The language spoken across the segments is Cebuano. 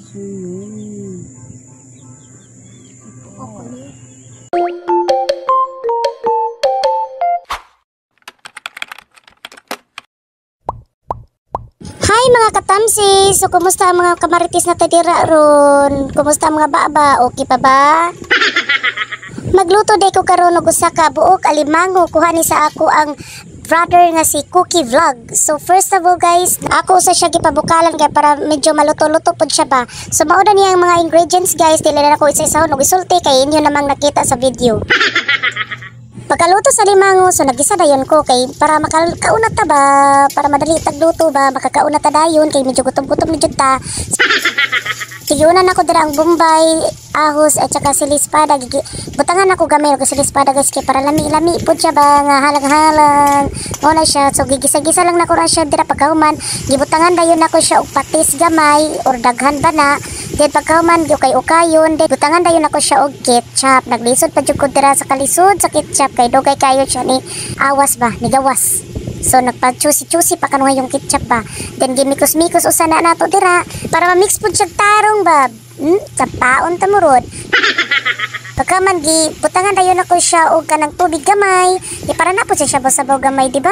Suyo. Hi mga katamsi! So, kumusta ang mga kamaritis na tadira ron? Kumusta ang mga baba? Okay pa ba? Magluto day ko karon og usa ka buok alimango, kuha ni sa ako ang brother nga si Cookie Vlog. So first of all guys, ako sa siya gipabukalan kay para medyo maluto-luto pud siya ba. So mao na niya ang mga ingredients guys, dili na ako isa-isahon og isulti kay inyo namang nakita sa video. Pagkaluto sa limango, so nagisa dayon ko kay para makakauna ta ba, para madali tagluto ba, makakauna ta dayon kay medyo gutom-gutom na jud ta. Sige, una na ko dira ang Bombay, ahos at saka silispada. Butangan ako gamay og silispada guys kay para lami-lami pud siya ba nga halang-halang. Mao na siya. So gigisa-gisa lang nako ra siya dira pagkahuman. Gibutangan dayon nako siya og patis gamay or daghan ba na. Then pagkahuman ukay-ukayon, then butangan dayon nako siya og ketchup. Naglisod pa jud ko dira sa kalisod sa ketchup kay dugay kayo siya ni awas ba, ni gawas. So nagpa-chusi-chusi pa kanuha yung ketchup ba. Then gimikos-mikos usa na nato dira para ma-mix pud siya tarong ba. Sapaon ta mo rod. Pagkaman gi butangan dayon ako siya og kanang tubig gamay. Di para na pud siya sabaw gamay, di ba?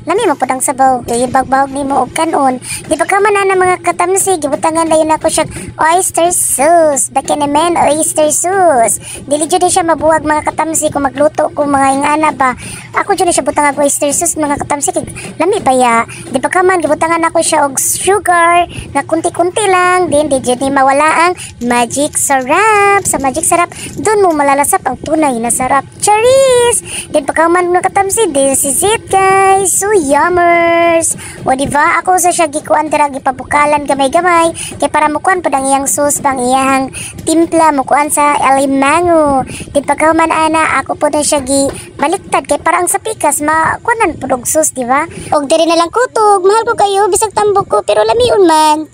Lami man pud ang sabaw. Di bagbawg nimo og kanon. Di pagkaman na mga katamsi, gibutangan dayon ako siya oyster sauce. Baka naman oyster sauce. Dili jud siya mabuwag mga katamsi kung magluto ko mga ingana ba. Ako jud siya butangan og oyster sauce mga katamsi kay lami ba ya. Di pagkaman gibutangan ako siya og sugar nga kunti-kunti lang. Din di jud ni mawala ang magic sarap. Sa magic sarap dun mo malalasap ang tunay na sarap. Charis! Then pagkaman mga katamsi, this is it guys. So yummers! O diba, ako sa siya gikuan dira gipabukalan gamay-gamay kay para mukuan pud ang iyang sauce pang iyang timpla mukuan sa alimango. Then pagkaman ana, ako pud na siya gi baliktad kay para ang sa pikas makuanan pud og sauce, di ba? Og diri na lang kutog, mahal ko kayo bisag tambok ko pero lamiun man.